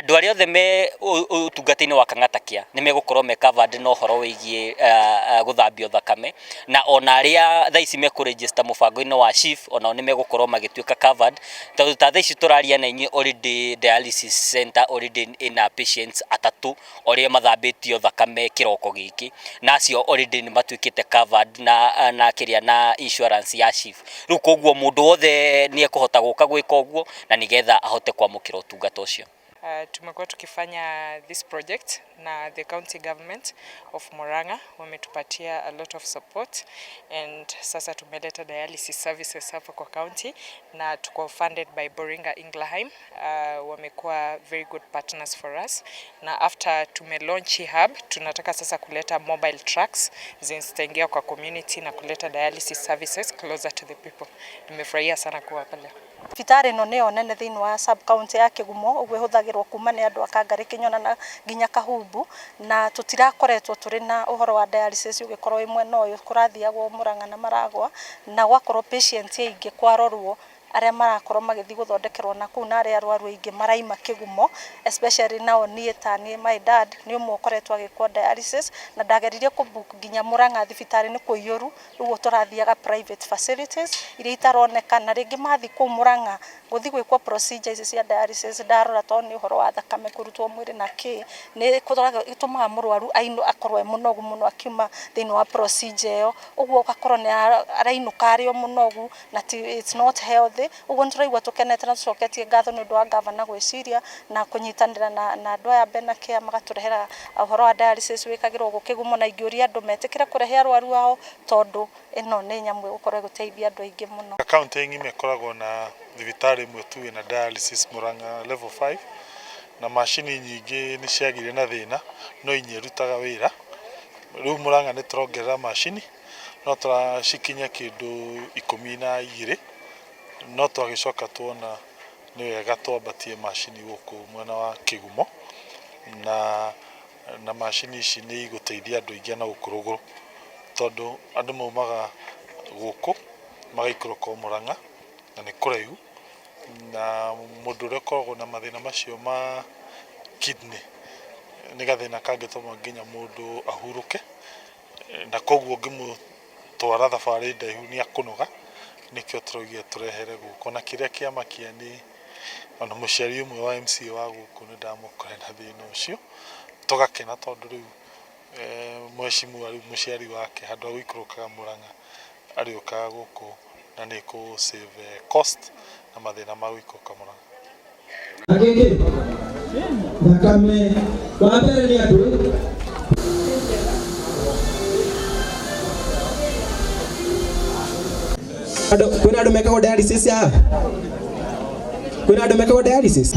Andũ arĩa othe me ũtungata-inĩ wa Kang'ata Care nĩ megũkorwo me covered na ũhoro wĩgiĩ gũthambio thakame, na ona arĩa thaa ici mekũ register mũbango-inĩ wa SHIF onao nĩ megũkorwo magĩtuĩka covered, tondũ ta thaa ici tũraria na inyuĩ already dialysis center already ĩna patients atatũ arĩa mathambĩtio thakame kĩroko gĩkĩ, na acio already nĩ matuĩkĩte covered na kĩrĩa na insurance ya SHIF. Rĩu koguo mũndũ wothe nĩ ekũhota gũka gwĩka ũguo na nĩgetha ahote kwamũkĩra ũtungata ũcio. Tumekuwa tukifanya this project na the county government of Murang'a wametupatia a lot of support, and sasa tumeleta dialysis services hapa kwa county na tuko funded by Boehringer Ingelheim. Wamekuwa very good partners for us, na after tume launch hii hub tunataka sasa kuleta mobile trucks zitaingia kwa community na kuleta dialysis services closer to the people. Nimefurahia sana kuwa hapa leo. Thibitarĩ ĩno nĩyo nene thĩinĩ wa sub county ya Kĩgumo, ũguo ĩhũthagĩrwo kuma nĩ andũ a Kangarĩ, Kĩnyona na nginya Kahumbu, na tũtirakoretwo tũrĩ na ũhoro wa dialysis ũgĩkorwo wĩ mwena ũyũ, kũrathiagwo Mũrang'a na Maragwa, na gwakorwo patient aingĩ kwarorwo arĩa marakorwo magĩthiĩ gũthondekerwo na kũu, na arĩa arwaru aingĩ maraima Kĩgumo, especially nao niĩ ta niĩ my dad nĩ ũmwe ũkoretwo agĩkwo dialysis, na ndageririe kũ book nginya Mũrang'a thibitarĩ nĩ kũiyũru, rĩu tũrathiaga private facilities iria itaroneka, na rĩngĩ mathiĩ kũu Mũrang'a gũthiĩ gwĩkwo procedure ici cia dialysis, ndarora tondũ nĩ ũhoro wa thakame kũrutwo mwĩrĩ na kĩ, nĩ ĩtũmaga mũrwaru akorwo e mũnogu mũno akiuma thĩinĩ wa procedure ĩyo, ũguo ũgakorwo nĩ arainũka arĩ o mũnogu na it's not healthy. Ũguo nĩ tũraigua tũkenete na tũcoketie ngatho nĩ ũndũ wa gavana gwĩciria na kũnyitanĩra na andũ aya Bena Care magatũrehera ũhoro wa dialysis wĩkagĩrwo gũkũ Kĩgumo, na ingĩũria andũ metĩkĩre kũrehe arwaru ao tondũ ĩno nĩ nyamũ ĩgũkorwo ĩgĩteithia andũ aingĩ mũno. Kaunti ng'ima ĩkoragwo na thibitarĩ ĩmwe tu ĩna dialysis, Murang'a level 5, na macini nyingĩ nĩ ciagire na thĩna no inya irutaga wĩra. Rĩu Murang'a nĩ tũrongerera macini no tũracikinyia kĩndũ 12, no twagĩcoka tuona nĩ wega twambatie macini gũkũ mwena wa Kĩgumo, na macini ici nĩ igũteithia andũ aingĩ na gũkũ rũgũrũ, tondũ andũ maumaga gũkũ magaikũrũka o Murang'a na nĩ kũraihu, na mũndũ ũrĩa ũkoragwo na mathĩna macio ma kidney nĩ gathĩna kangĩtũma nginya mũndũ ahurũke, na koguo ũngĩmũtwara thabarĩ ndaihu nĩ akũnoga, nĩkĩo tũraugire tũrehere gũkũ. Na kĩrĩa kĩamakia nĩ ona mũciari ũmwe wa MCA wa gũkũ nĩ ndamũkora na thĩna ũcio, tũgakena tondũ rĩu mheshimiwa rĩu mũciari wake handũ ha gũikũrũkaga Murang'a arĩũkaga gũkũ, na nĩ kũ save cost na mathĩna ma gũikũrũka Murang'a. Agĩkĩ thakame wa mbere nĩ andũ. Andũ kwĩna andũ mekagwo dialysis haha, kwĩna andũ mekagwo dialysis.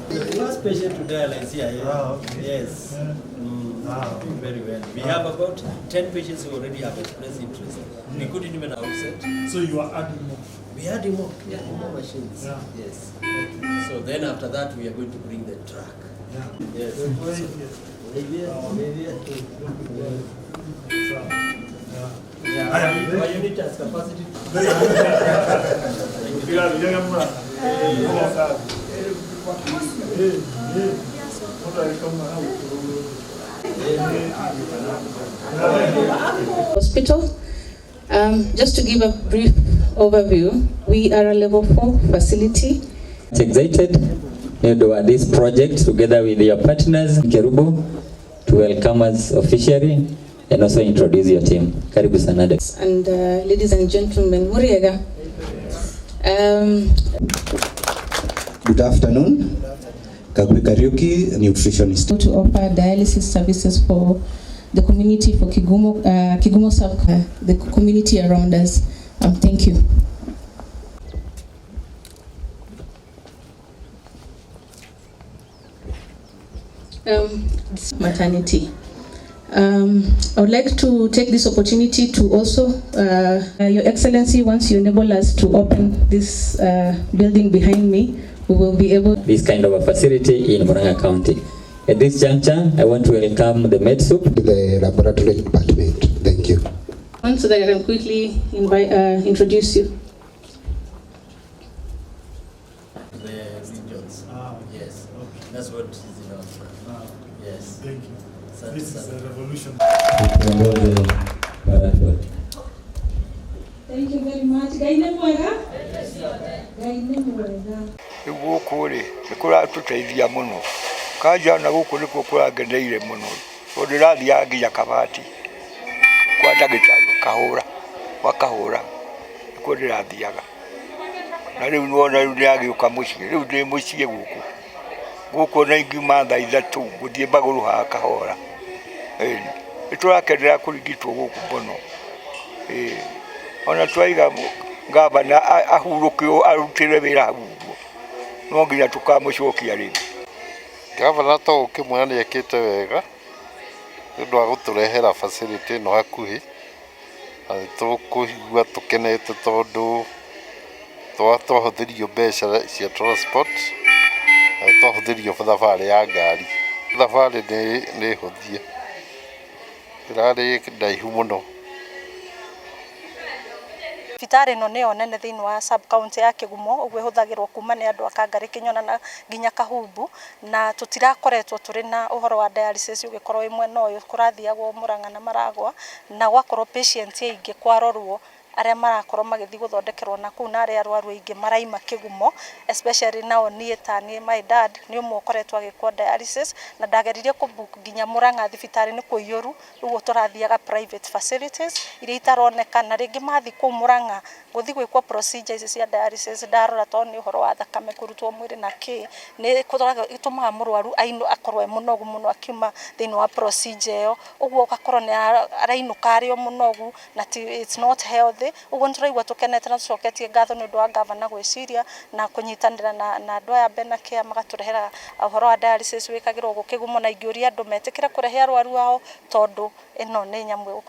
First patient to dialyze here. Yeah. Ah, okay. Yes. Yeah. Mm, Ah, okay. Very well. We have about 10 patients who already have expressed interest. We couldn't even outset. So you are adding more. We had more. Yeah, more machines. Yeah. Yes. So then after that, we are going to bring the truck. Yeah. Yes. Yeah. Yeah, our unit has capacity. Hospital. Just to give a brief overview, we are a level 4 facility. Excited to this project together with your partners Kerubo to welcome us officially and also introduce your team. Karibu sana. And ladies and gentlemen, Muriega. Good afternoon. Kagwe Kariuki, nutritionist. To offer dialysis services for the community, for Kigumo, Kigumo sub, the community around us. Thank you. Maternity. I would like to take this opportunity to also, Your Excellency, once you enable us to open this building behind me, we will be able this kind of a facility in Murang'a County. At this juncture, I want to welcome the MedSup. To the laboratory department. Thank you. So that I can quickly invite, introduce you. The regions. Ah, okay. Yes. Okay. That's what is in our plan. Ah, Yes. thank you. Asante This is sana. a revolution. Thank you very much. Ngai mwega? Ngai mwega. Rĩu gũkũ rĩ nĩ kũratũteithia mũno kanja ona gũkũ nĩkuo kũrangeneire mũno tondũ ndĩrathiaga nginya Kabati kwa ndagĩtarĩ kahũra gwa kahũra nĩkuo ndĩrathiaga na rĩu nĩwona rĩu ndĩragĩũka mũciĩ rĩu ndĩ mũciĩ gũkũ gũkũ ona ingiuma thaa ithatũ ngũthiĩ magũrũ haha kahora. Ĩni nĩtũrakenera kũrigitwo gũkũ mũno. Ĩĩ ona twaiga gavana ahurũke arutĩre wĩra hau ũguo no nginya tũkamũcokia rĩngĩ. Gavana to ũkĩmuona nĩ ekĩte wega nĩ ũndũ wa gũtũrehera facility ĩno hakuhĩ na nĩ tũkũigua tũkenete tondũ twahũthĩrio mbeca cia transport na nĩ twahũthĩrio thabarĩ ya ngari. Thabarĩ nĩ hũthie, ĩrarĩ ndaihu mũno. Thibitarĩ ĩno nĩyo nene thĩinĩ wa sub county ya Kĩgumo, ũguo ĩhũthagĩrwo kuma nĩ andũ a Kangarĩ, Kĩnyona na nginya Kahumbu, na tũtirakoretwo tũrĩ na ũhoro wa dialysis ũgĩkorwo wĩ mwena ũyũ, kũrathiagwo Murang'a na Maragwa, na gwakorwo patient aingĩ kwarorwo arĩa marakorwo magĩthiĩ gũthondekerwo na kũu, na arĩa arwaru aingĩ maraima Kĩgumo, especially nao niĩ ta niĩ my dad nĩ ũmwe ũkoretwo agĩkwo dialysis, na ndageririe kũ book nginya Murang'a thibitarĩ nĩ kũiyũru, rĩu tũrathiaga private facilities iria itaroneka, na rĩngĩ mathiĩ kũu Murang'a gũthiĩ gwĩkwo procedure ici cia dialysis, ndarora tondũ nĩ ũhoro wa thakame kũrutwo mwĩrĩ na kĩ, nĩ ĩtũmaga mũrwaru akorwo e mũnogu mũno akiuma thĩinĩ wa procedure ĩyo, ũguo ũgakorwo nĩ arainũka arĩ o mũnogu na it's not healthy. County. Ũguo nĩ tũraigua tũkenete na tũcoketie ngatho nĩ ũndũ wa gavana gwĩciria na kũnyitanĩra na andũ aya Benacare, magatũrehera ũhoro wa dialysis wĩkagĩrwo gũkũ Kĩgumo. Na ingĩũria andũ metĩkĩre kũrehe arwaru ao, tondũ ĩno nĩ nyamũ ĩgũkorwo